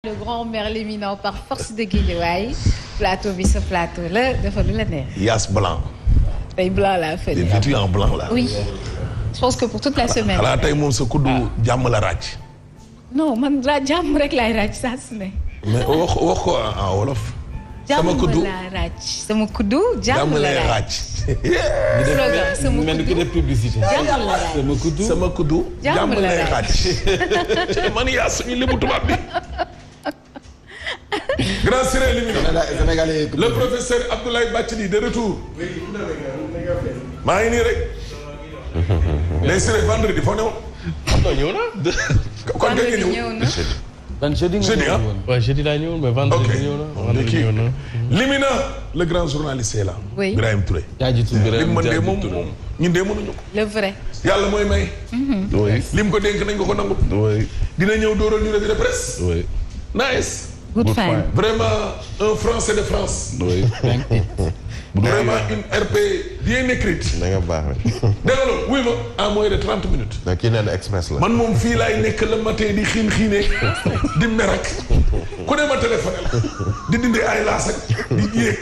le grand maire l'éminent par force de Guédiawaye plateau bi sa plateau la dafa lu la neex. Yaas blanc. tey blanc laa fay. des vêtus en blanc là. oui je pense que pour toute la semaine. xanaa tey moom sa kuddu jàmm la ràcc. non man la jàmm rek laay ràcc saa su ne. mais wax ko en wolof. sama kuddu jàmm la ràcc sama kuddu jàmm la ràcc. slogan sama kuddu mel ni publicité. jàmm la ràcc sama kuddu jàmm la ràcc. man yaa suñu lébu tubaab bi. Grand Siré Sénégalais le professeur Abdoulaye Bathily de retour. maa ngi nii rek. mais Siré vendredi foo newoon. ñëw na. kon nga ñëw na. ban jeudi nga ñëw woon. waaw jeudi laa ñëwoon mais vendredi ñëw na. vendredi ñëw na. Limina le grand journaliste est là. oui Birahim Touré. jaajëf Birahim lim de moom ñun de mënuñu ko. le vrai. yàlla mooy may. oui lim ko dénk nañ ko nangu. oui. dina ñëw dóoral ñu revue de presse. oui. nice. good fine. Vraiment un Français de France. oui. Vraiment une RP bien écrite. da nga baax rek. dégg nga loolu wuy ma en moins de 30 minutes. da kii nee na express la. man moom fii laay nekk le matin di xiine di merak ku ne ma téléphoné la di dindi ay laas ak di yéeg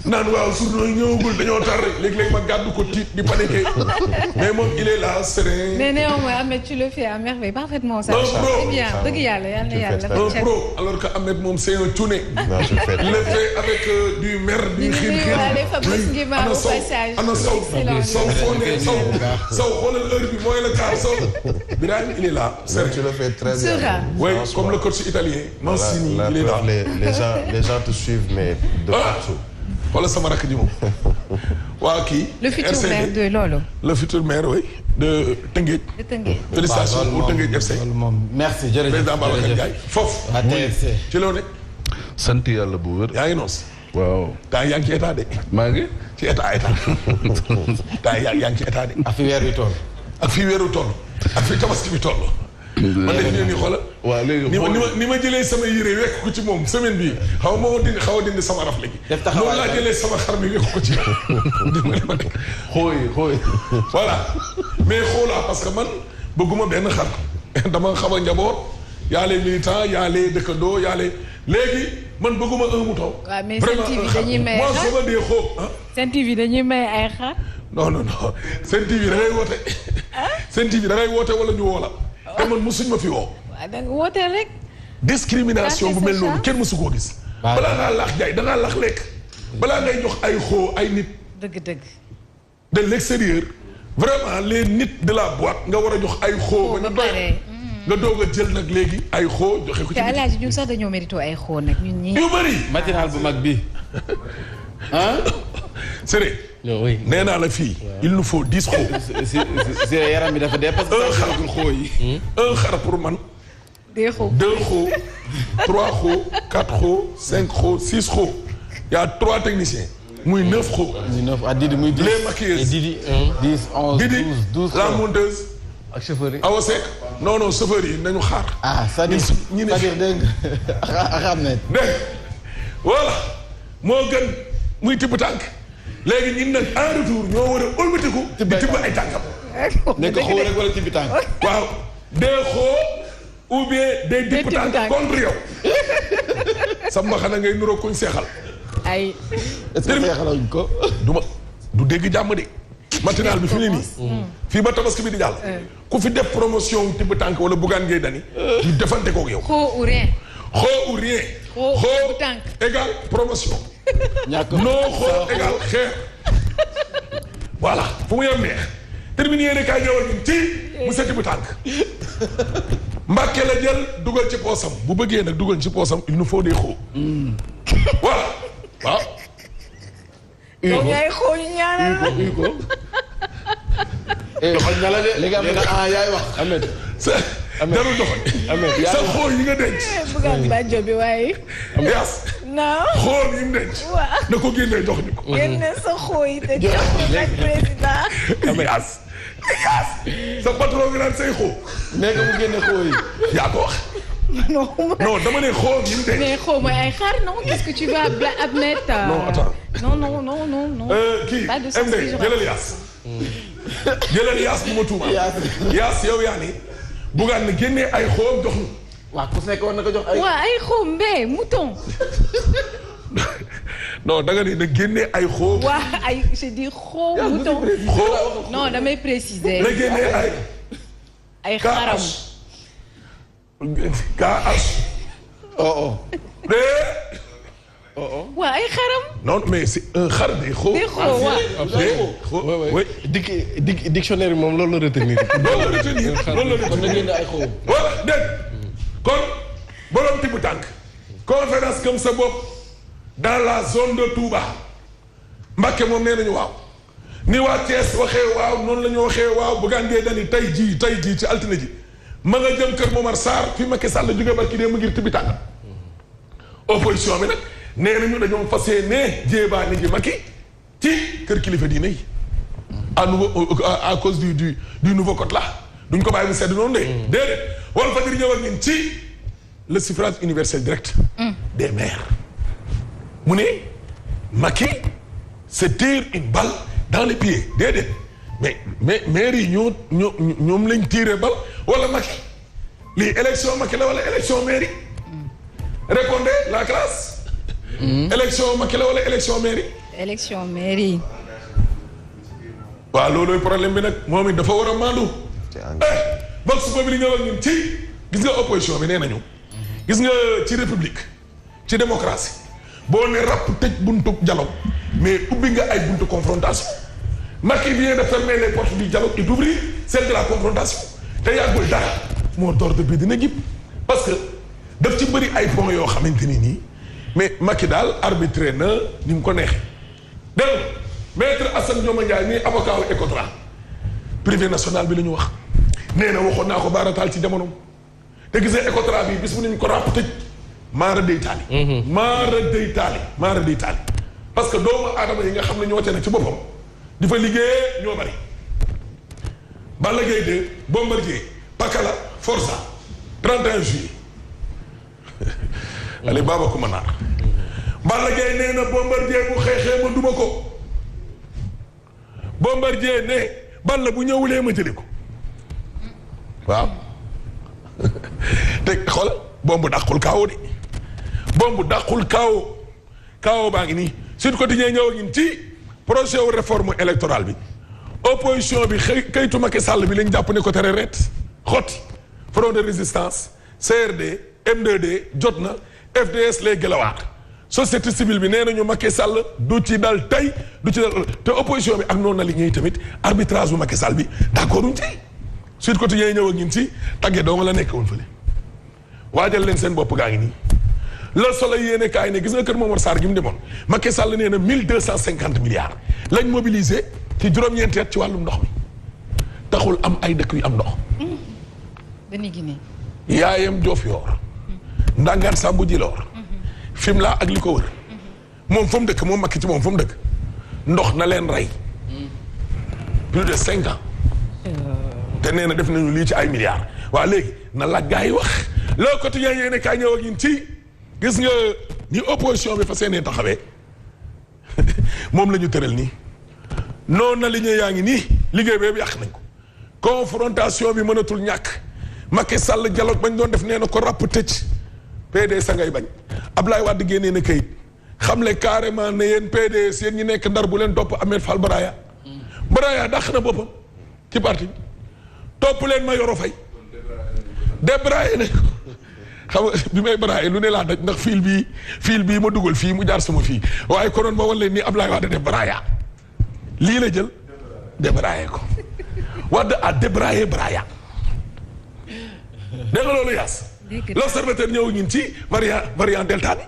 naan waaw surtout ñëwagul dañoo tar léeg-léeg ma gàddu ko tiit di paniqué mais moom il est là serein. mais néanmoins Ahmed tu le fais à merveille parfaitement ça. pro c'est bien dëgg yàlla yal na yàlla. un pro alors que Ahmed moom c'est un tuné. non je fais il le fait avec du mer du xiin ana sow xoolal heure bi mooy la kaar sow Birahim il est là. tu le fais très bien. oui comme le coach italien Mancini il est là. les gens te suivent mais de partout. xoolal sama rakk ji moom waa kii. le futur maire de Lolo. le futur maire oui de Tëngéej. de Tëngéej. félicitations pour Tëngéej FC. merci jërëjëf président Babacar Ndiaye foofu. ci loolu ne. sant yàlla bu wér. yaa ngi noos. waaw. temps yaa ngi ci état de. maa ngi. ci état. temps yaa ngi ci état de. ak fi weer bi toll. ak fi weeru toll. ak fi tabaski bi toll. man de ñu ni xoolal. waaw léegi ni ma jëlee sama yére wekk ko ci moom semaine bii xaw a dindi sama raf léegi. def taxawaay noonu laa jëlee sama xar mi wekk ko ci. xooy. voilà mais xoolaa parce que man bëgguma benn xar dama xaw a njaboot yaa les militants yaa les dëkkandoo yaa les léegi man bëgguma un mouton. waaw mais Sen TV dañuy may moi je veux des xoo. Sen TV dañuy may ay xar. non Sen TV da ngay woote. Sen TV da ngay woote wala ñu woo la. te man mosuñ ma fi woo. waaw da nga wootee rek. discrimination bu mel noonu kenn mosu koo gis. balaa ngaa laax jaay da ngaa laax lekk. balaa ngay jox ay xoo ay nit. dëgg. de l'extérieur vraiment les nit de la boîte nga war a jox ay xoo. ba pare nga doog a jël nag léegi ay xoo joxe ko ci. te Alaaji ñun sax dañoo mérito ay xoo nag ñun ñii. yu bëri. matinal bu mag bi ah. Séré. oui. nee naa la fii. il nous faut 10 xoo. si yaram bi dafa dee parce que xaragul xoo yi. un xar pour man. 2 xoo. 2 xoo 3 xoo 4 xoo 5 xoo 6 xoo. y a 3 techniciens. muy 9 xoo. muy 9 ah Didi muy 10. les maquilleuses Didi 10 11 12 la monteuse. ak chauffeur yi. Awa Seck non chauffeur yi nañu xaar. c'est-à-dire ñi ne c'est-à-dire dégg nga xam ne. dégg voilà moo gën muy tibb tànk léegi ñun nag en retour ñoo war a ëlbatiku. di tibb ay tànkam. nekk xoo rek wala tibb tànk. waaw des xoo ou bien des tibb tànk contre yow. sa mbaxana ngay nuroo kuñ seexal. ay. est-ce que seexaluñ ko. du dégg jàmm de. matinal bi fi ne nii. fii ba tabaski bi di jàll. ku fi def promotion tibb tànk wala bugaan ngay dani. ñu defante koog yow. xoo ou rien. xoo ou rien. xoo tànk égal promotion. ñàkk non xoo égal xeex. voilà fu mu yem neex. terminé yéen kaay ñëwal ñun ci mu seeti bu tànk. Mbàkke la jël dugal ci poosam bu bëggee nag dugal ci poosam il nous faut des xoo. voilà waaw. donc yaay xoo ñu ñaanal la. ko. doxal ñala de. léegi am na yaay wax. Ahmed. jarul doxal. Ahmed sa xoo yi nga denc. bëgg bàjjo bi waaye. yaas. non. xoo yi mu denc. waaw. na ko génnee jox ñu ko. génne sa xoo yi te jox ko nag président. yaas. yaas. sa patron bi naan say xoo. nee nga mu génne xoo yi. yaa ko wax. non dama ne xoo yi mu denc. mais xoo mooy ay xar non qu'est-ce que tu vas admettre. non attends. non. kii pas de MD jëlal yaas. jëlal yaas bu ma tuuma. yaas yow yaa ni. bugaan na génnee ay xoom jox ñu. waaw ku nekk war na ko jox ay. waaw ay xoo mbee mouton. non da nga ni na génne ay xoo. waaw ay je dis xoo mouton. xoo non damay préciser. na génne ay xaram. KH. waaw ay xaram. non mais c'est un xar day xoo. day xoo waaw. oui dictionnaire bi moom loolu la retenir. loolu la retenir kon na génne ay xoo. voilà dégg kon borom tibb tànk conférence comme sa bopp dans la zone de Touba Mbacké moom nee nañu waaw ni waa Thiès waxee waaw noonu la ñu waxee waaw Bougane Gueye Dany tey jii ci altine ji ma nga jëm kër Momar Sarr fi Macky Sall jóge barki dee mu ngir tibb tànk opposition bi nag nee nañu dañoo fas yéene jéebaani ji Macky ci kër kilifa diine yi à cause du nouveau code là duñ ko bàyyi mu sedd noonu de déedéet wala fa dir ñëw ak ñun ci le suffrage universel direct des maires mu ne Macky se tire une balle dans les pieds déedéet mais maires yi ñoom lañ tiré balle wala Macky lii élection Macky la wala élection maire yi répondez la classe élection Macky la wala élection maire yi élection mairie. waaw loolooy problème bi nag moom it dafa war a maandu. box boobu li ñëw ak ñun ci gis nga opposition bi nee nañu. gis nga ci république ci démocratie boo ne ràpp tëj buntu dialogue mais ubbi nga ay buntu confrontation Macky vient de fermer les portes du dialogue et d'ouvrir celle de la confrontation te yàggul dara moo d'ordre bi dina jib parce que daf ci bëri ay points yoo xamante ni nii mais Macky daal arbitré na ni mu ko neexee dégg nga maître Assane Dioma Ndiaye nii avocat wu Ecotra privé national bi la ñu wax nee na waxoon naa ko baarataal ci jamono te gis nga Ecotra bi bis bu nañu ko ràpp tëj maara day taali maara day taali parce que doomu aadama yi nga xam ne ñoo ca ne ci boppam di fa liggéey ñoo bari Balla Gaye 2 Bombardier Pakala Forza 31 juillet allez Baba Kouma Naar Balla Gaye nee na Bombardier bu xeexee ma duma ko Bombardier ne Balla bu ñëwulee ma jëli ko waaw te xool bombu dàqul kaawo de bombu dàqul kaawo baa ngi nii Sud Quotidien ñëw ak ñun ci projet wu réforme électorale bi opposition bi kayitu Macky Sall bi lañ jàpp ne ko tere ret xotti front de résistance CRD M2D jot na FDS les Gelawaar société civile bi nee nañu Macky Sall du ci dal tey du ci dal te opposition bi ak noonu na li ñuy tamit arbitrage bu Macky Sall bi d'accord uñ ci Sud Quotidien ñëw ak ñun ci tàgge doo nga la nekk woon fële waajal leen seen bopp gaa ngi nii Le Soleil yéene kaay ne gis nga kër Momar Sarr gi mu demoon Macky Sall nee na 1250 milliards lañ mobilisé ci juróom-ñeenti at ci wàllum ndox mi taxul am ay dëkk yu am ndox. dañuy Guinée. yaayam Diofior. Ndangaan Sambu Djilor. Fimela ak li ko wër. moom fa mu dëkk moom Macky ci moom fa mu dëkk ndox na leen rey. plus de 5 ans. te nee na def nañu lii ci ay milliards. waa léegi na la gaa yi wax Le Quotidien yéene kaay ñëw ak ñun ci gis nga ni opposition bi fa seenee taxawee moom la ñu tëral nii noonu na liggéey yaa ngi nii liggéey boobu yàq nañ ko confrontation bi mënatul ñàkk Macky Sall dialogue bañ doon def nee na ko ràpp tëj PDS sa ngay bañ Ablaye Wade génnee na kayit xamle carrément ne yéen PDS yéen ñi nekk Ndar bu leen topp Ahmed Fall Braya dàq na boppam ci parti bi topp leen ma Yoro Faye débraillé ne xam nga bi may braillé lu ne laa daj ndax fil bii ma dugal fii mu jaar sama fii waaye konoon ma wan leen nii Ablaye Wade def braya lii la jël débraillé ko Wade a débraillé braya dégg nga loolu yaas l'observateur ñëw ñun ci variant delta bi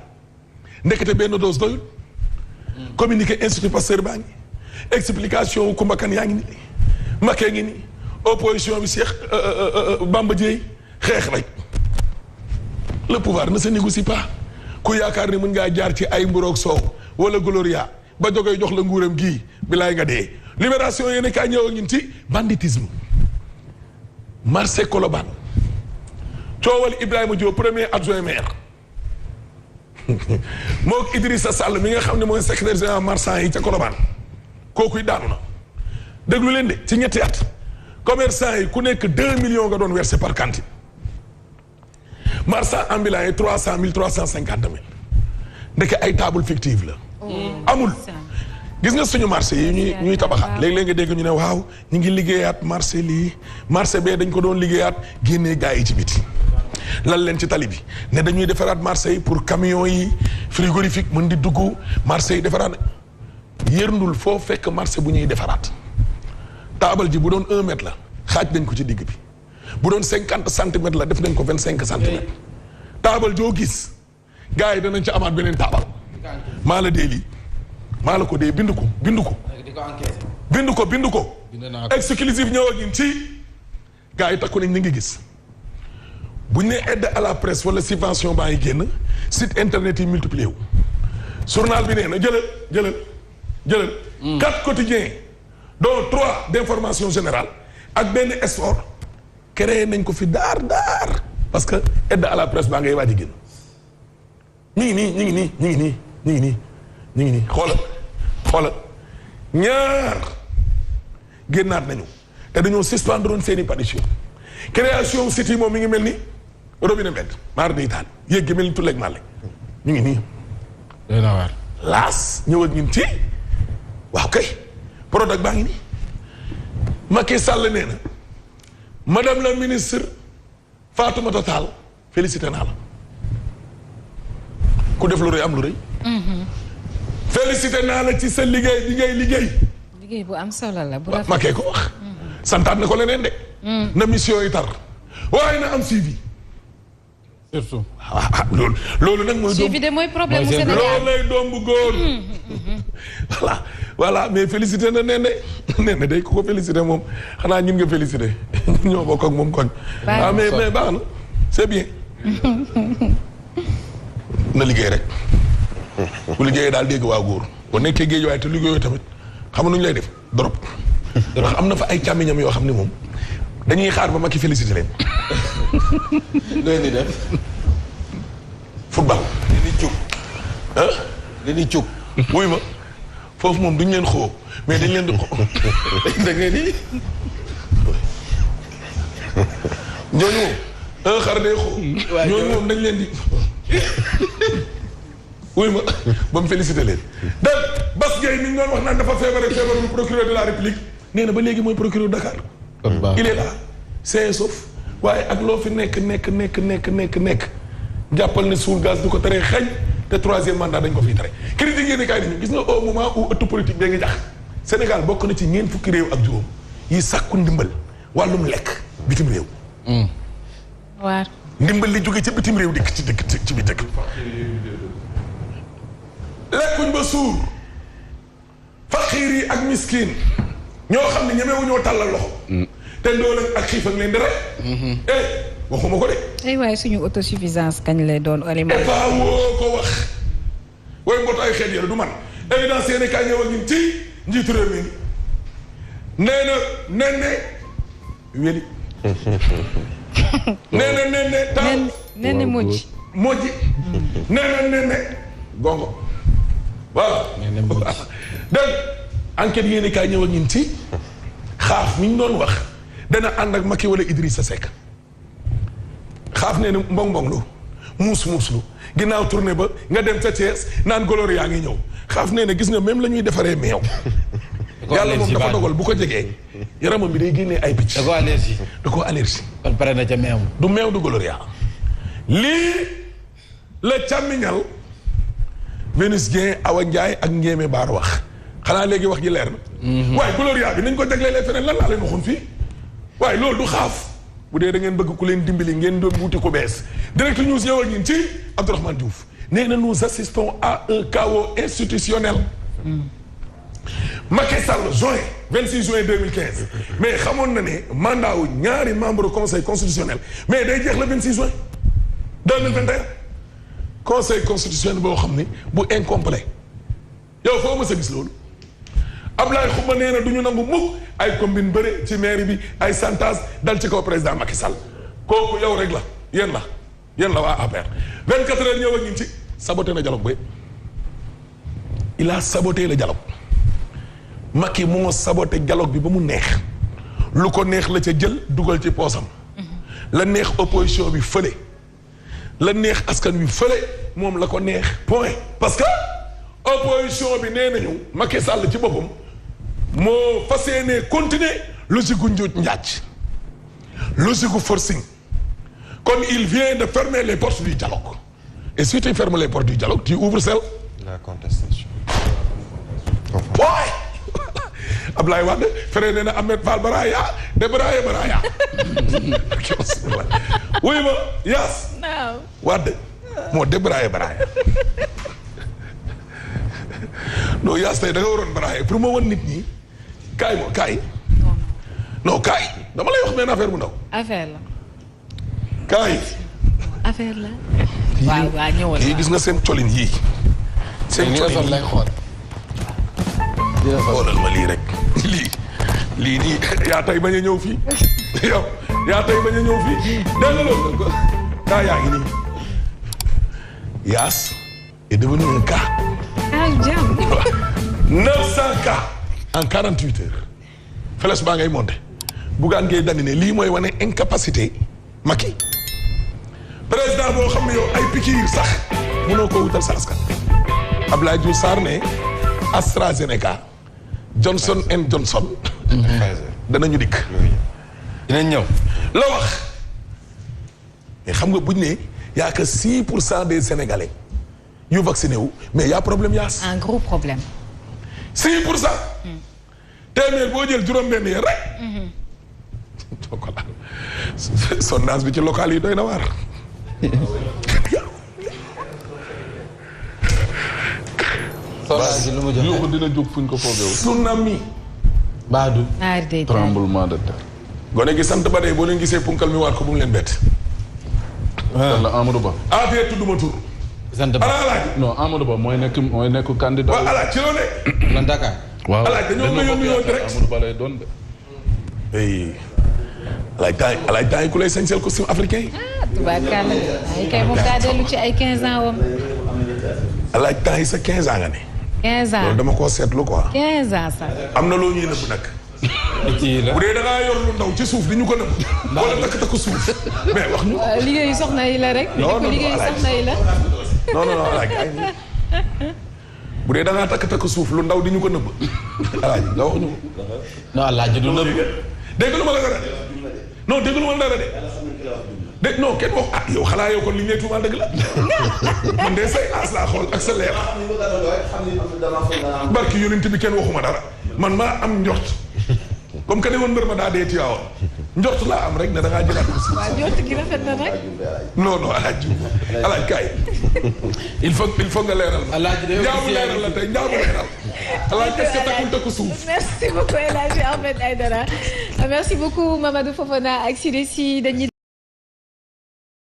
ndekete benn dose doyul communiqué institut Pasteur baa ngi explication Koumba Kane yaa ngi ni Macky ngi ni opposition bi Cheikh Bamba Dièye xeex rek le pouvoir ne se négocie pas ku yaakaar ni mën ngaa jaar ci ay mburoog soow wala gloria ba jógee jox la nguuram gii bilaay nga dee libération yéen kaa ñëw ak ñun ci banditisme marché Colobane coowal Ibrahima Diop premier adjoint maire mook Idrissa Sall mi nga xam ne mooy secrétaire général marchand yi ca Colobane kookuy daanu na déglu leen de ci ñetti at commerçant yi ku nekk 2 millions nga doon versé par cantine marchand ambulant yi 300 000 350 000 ndeke ay table fictive la. amul. gis nga suñu marché yi ñuy tabaxaat léeg-léeg nga dégg ñu ne waaw ñu ngi liggéeyaat marché lii marché bee dañ ko doon liggéeyaat génnee gars yi ci biti. lan leen ci tali bi ne dañuy defaraat marché yi pour camions yi frigorifique mën di dugg marché yi defaraat yërndul foo fekk marché bu ñuy defaraat taabal ji bu doon 1 mètre la xaaj nañ ko ci digg bi bu doon 50 centimètres la def nañ ko 25 centimètres taabal joo gis gars yi danañ ci amaat beneen taabal maa la dee lii maa la ko dee bind ko exclusif ñëw ak ñun ci gars yi takku nañ ñu ngi gis buñ ne aide à la presse wala subvention baa ngi génn site internet yi multiplié wu journal bi nee na jëlal 4 quotidiens dont 3 d'information générale ak benn sport créé nañ ko fi daar parce que aide à la presse baa ngay waaj a génn ñu ngi nii xoolal ñaar génnaat nañu te dañoo suspendre seeni partition création site yi moom mi ngi mel ni robinet mbedd maar day taal yéeg gi mel ni tulleeg màlle ñu ngi nii laas ñëw ak ñun ci waaw kay Prodac baa ngi nii Macky Sall nee na madame la ministre Fatoumata Tall félicité naa la ku def lu rëy am lu rëy félicité naa la ci sa liggéey bi ngay liggéey bu am solo la bu rafet Macky ko wax santaat na ko leneen de na mission yi tar waaye na am suivi surtout loolu nag mooy suivi de mooy problème mu Sénégal loolu lay doom bu góor voilà mais félicité na nee na day ku ko félicité moom xanaa ñun nga félicité ñoo bokk ak moom koñ mais baax na c'est bien na liggéey rek bu liggéeyee daal dégg waa góor boo nekkee géej waaye te liggéeyoo tamit xam nu ñu lay def drop ndax am na fa ay càmmiñam yoo xam ne moom dañuy xaar ba Macky félicité leen loolu di def football dañuy cug wuy ma foofu moom duñ leen xoo mais dañ leen di xoo da ngeen di ñooñu moom un xar day xoo ñooñu moom dañ leen di wuy ma ba mu félicité leen donc Bass Gueye mi ngi doon wax naan dafa feebaru procureur de la République nee na ba léegi mooy procureur Dakar il est là c'est sauf waaye ak loo fi nekk jàppal ne suul gaz du ko teree xañ te 3e mandat dañ ko fiy tere critique yéen kaay dañu gis nga au moment où ëttu politique bee ngi jax Sénégal bokk na ci ñeent fukki réew ak juróom yi sàkku ndimbal wàllum lekk bitim réew waar ndimbal li jóge ci bitim réew dikk ci bi dëkk lekkuñ ba suur faqiir yi ak miskin ñoo xam ne ñemewu ñoo tàllal loxo te ndóol ak xiif ak leen di rey waxuma ko de ay waaye suñu autosuffisance kañ lay doon aliment EPA woo ko wax way mbootaay xeet yàlla du man évidence yéene kaay ñëw ak ñun ci njiitu réew mi nee na nenne weli nee na nenne taw nenne moji nee na nenne gongo waaw dégg enquête yéene kaay ñëw ak ñun ci xaaf mi ñu doon wax dana ànd ak Macky wala Idrissa Seck xaaf nee na mbong lu muus lu ginnaaw tournée ba nga dem ca Thiès naan goloor yaa ngi ñëw xaaf nee na gis nga même la ñuy defaree meew yàlla moom dafa dogal bu ko jegee yaramam bi day génnee ay picc da ko allergie kon pare na ca meew du meew du goloor yaa lii la càmmiñal Vénus Dieng Awa Ndiaye ak Ndiémé Baar wax xanaa léegi wax ji leer na waaye goloor yaa bi nañ ko jaglelee feneen lan laa leen waxoon fii waaye loolu du xaaf bu dee da ngeen bëgg ku leen dimbali ngeen doon wuti ku bees direct news ñëwal ñun ci Abdourahmane Diouf nee na nous assistons à un chaos institutionnel Macky Sall juin 26 juin 2015 mais xamoon na ne mandat wu ñaari membre conseil constitutionnel mais day jeex le 26 juin 2021 conseil constitutionnel boo xam ni bu incomplet yow foo ma sa gis loolu Ablaye Xuma nee na du ñu nangu mukk ay combine bëre ci mairie bi ay santage dal ci kaw président Macky Sall kooku yow rek la yéen la waa APR 24 heures ñëw ak ñun ci saboté na dialogue ba il a saboté le dialogue Macky moo saboté dialogue bi ba mu neex lu ko neex la ca jël dugal ci poosam la neex opposition bi fële la neex askan wi fële moom la ko neex point parce que opposition bi nee nañu Macky Sall ci boppam moo fas yéenee continuer logique gu njuuj njaaj logique gu forcing kon il vient de fermer les portes du dialogue et si tu fermes les portes du dialogue tu ouvres celle la contestation. point Ablaye Wade fere nee na Ahmed Fall Baraya de Baraya wuy ma Yaas Wade moo de Baraya non Yaas tey da nga waroon Baraya pour ma wan nit ñi kaay moo kaay non kaay dama lay wax benn affaire bu ndaw affaire la kaay affaire la waaw ñëwal yii gis nga seen colin yii seen colin lay xool xoolal ma lii rek lii nii yaa tay bañ a ñëw fii yow yaa tay bañ a ñëw fii dégg nga loolu kaa yaa ngi nii Yaas est devenu un cas 900 cas en 48 heures flèche baa ngay monté Bougane Gueye Dany ne lii mooy wane incapacité Macky président boo xam ne yow ay pikiir sax mënoo ko wutal sa askan Abdoulaye Diouf Sarr ne AstraZeneca Johnson and Johnson danañu dikk dinañ ñëw la wax mais xam nga buñ ne y'a que 6% des Sénégalais yu vacciné wu mais y a problème Yaas un gros problème 6% téeméer boo jël juróom-benn yi rek sondage bi ci local yi doy na waar sondage yi lu mu joxe yuuxu dina jóg fuñ ko foogee tsunami baadu day tremblement de terre gone gi sant ba dee boo leen gisee punkal mi waat ko bu mu leen bett walla Amadou Ba affaire tudduma tur sant ba alaaj non Amadou Ba mooy nekk candidat waaw alaaj ci loo ne lan Dakar waaw alaaj dañoo nga yónni yoon direct Amadou Ba lay doon de alaaj temps yi ku lay sañsel costume africain yi tubaarkàlla ay kay moom daa dellu ci ay 15 ans wam alaaj temps yi sa 15 ans nga ne 15 ans loolu dama koo seetlu quoi 15 ans sax am na loo ñuy nëbb nag bu dee da ngaa yor lu ndaw ci suuf di ñu ko nëbb wala takk suuf mais wax ñu liggéeyu soxna yi la rek non liggéeyu soxna yi la non alaaj ay bu dee da ngaa takk suuf lu ndaw di ñu ko nëbb alaaj nga wax ñu non Alaaji du nëbb dégg lu ma la dara non dégg lu ma la dara de dégg non kenn wax ah yow xanaa yow kon li ñu lay tuumaal dëgg la man de say as laa xool ak sa leer barki yonent bi kenn waxuma dara man maa am njort comme que ne woon mbër ma daa dee Tiwaawan njort laa am rek ne da ngaa jëlaat aussi. waaw njort gi rafet na nag. non alaaj kaay il faut nga leeral ma. alaaj de njaamu leeral la tey njaamu leeral. alaaj est-ce que takkul takku suuf. merci beaucoup El Hadji Ahmed Aidara merci beaucoup Mamadou Fofana ak Sidé Sy dañuy